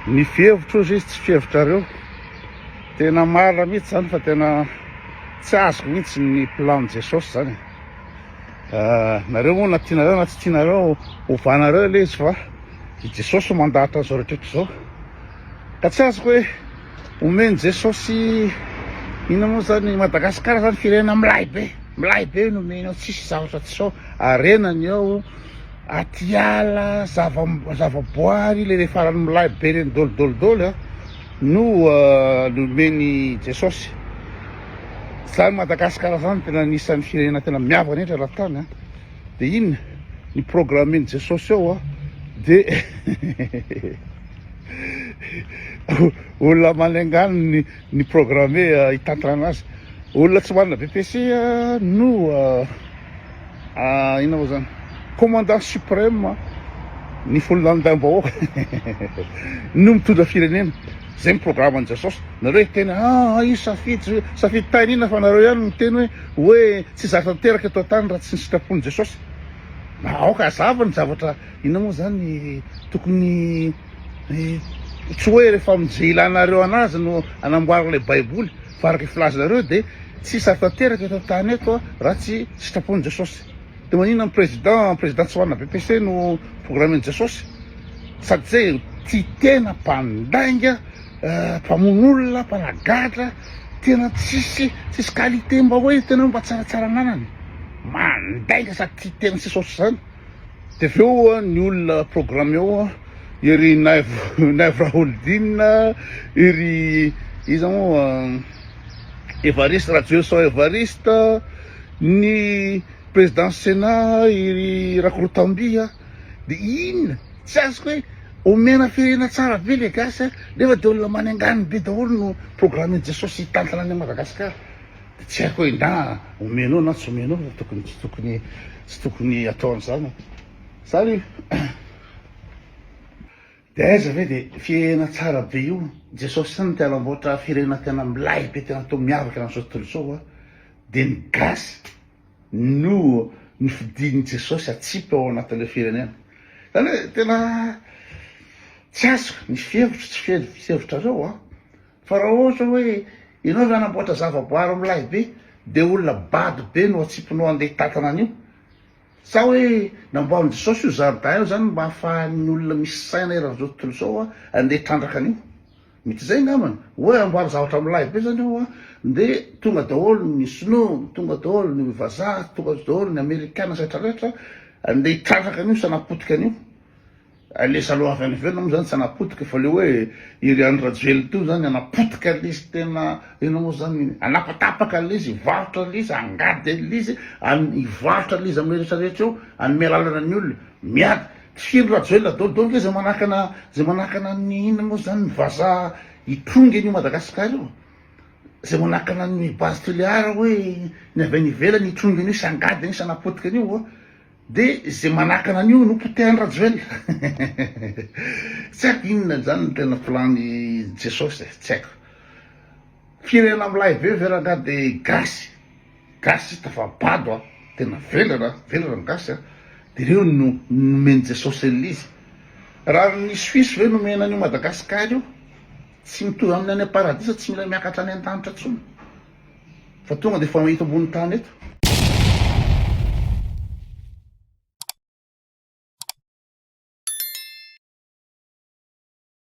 Ny fihevitro ozy izy tsy fihevitrareo. Tena marina mihitsy zany fa tena tsy azoko mihitsy ny plan Jesosy zany. Ah, nareo moa na tianareo na tsy tianareo ovanareo ilay izy fa i Jesosy mandahatra an'izao rehetra izao. Ka tsy azoko hoe omen'i Jesosy inona moa zany Madagasikara zany firenena milay be, milay be no omeny ao, tsisy zavatra tsy ao, harena ny ao. Atiala, zava zavaboary le le farany milay be reny dôly dôly dôly a no nomen'i Jesosy. Zany Madagascar zany tena anisan'ny firenena tena miavaka indrindra eran-tany a. De inona ny programmen'i Jesosy ao a de olona manengano ny ny programme hitantana anazy. Olona tsy manana BEPC no Inona moa zany? Commandant suprême ny folonalindaim-bahoaka no mitondra firenena. Zay ny programme an'i Jesosy. Nareo hiteny ah io safidy safidy tany inona fa nareo ihany no miteny hoe hoe tsy zatra tanteraka eto an-tany raha tsy ny sitrapon'i Jesosy. Aoka hazava ny zavatra inona moa zany tokony tsy hoe rehefa amin'izay ilanareo anazy no anamboarana ilay baiboly fa araka ny filazanareo dia Tsy sahy tanteraka eto an-tany eto raha tsy sitrapon'i Jesosy. Dia maninona ny président, président tsy manana BEPC no programmen'i Jesosy? Sady zay tia tena, mpandainga, mpamono olona, mpanagadra, tena tsisy tsisy qualité mba hoe tena hoe mba tsaratsara ananany. Mandainga sady tia tena tsisy ohatr'izany. Dia avy eo ny olona programme eo ery Naivo Naivo Raholdina, ery iza moa Evariste Rajoelison Evariste, ny président Sénat i Rakorotamby a, de inona tsy azoko hoe omena firenena tsara be le gasy a, nefa de olona manengany be daholo no programmen'i Jesosy hitantana an'i Madagasikara, de tsy haiko hoe na omenao na tsy omenao fa tokony tsy tokony tsy tokony atao an'izany, zany. De aiza ve de firenena tsara be io, Jesosy zany te hanamboatra firenena tena milay be tena atao miavaka eran'izao tontolo izao a, de ny gasy no nofidin'i Jesosy hatsipy ao anatin'ilay firenena. Zany hoe tena tsy azoko ny fihevitro tsy fihevitrareo a, fa raha ohatra hoe ianao ve hanamboatra zavaboary milay be de olona bado be no atsipinao andeha hitantana an'io, Sa hoe namboarin'i Jesosy io jardin io zany mba ahafahan'ny olona misy saina eran'izao tontolo izao andeha hitrandraka an'io? Mety izay angambany. Hoe amboary zavatra milay be zany io de tonga daholo ny sinoa, tonga daholo ny vazaha, tonga daholo ny amerikana sy rehetra rehetra andeha hitrandraka an'io sy hanapotika an'io. Le zalou avy any ivelany moa zany tsy hanapotika fa le hoe iry Andry Rajoelina teo zany hanapotika le izy tena inona moa zany hanapatapaka le izy hivarotra le izy hangady an'le izy hivarotra le izy amle rehetra rehetra eo hanome lalana ny olona miady tsy firy Rajoelina daholo daholo nge zay manakana zay manakana ny inona moa zany ny vazaha hitrongy an'io Madagasikara io zay manakana ny base Tuléar hoe ny avy any ivelany hitrongy an'io sy hangady an'io sy hanapotika an'io De ze manakana an'io no potehan'i Rajoelina. Tsy haiko inona zany ny tena plan-n'i Jesosy e, tsy haiko. Firenena milay be ve rangaha de gasy, gasy tafabado a, tena vendrana, vendrana ny gasy a, de reo no nomen'i Jesosy an'ilay izy. Raha ny Suisse ve nomena an'io Madagascar io, tsy mitovy amin'ny any am-paradisa, tsy mila miakatra any an-danitra intsony, fa tonga de efa eto ambony tany eto.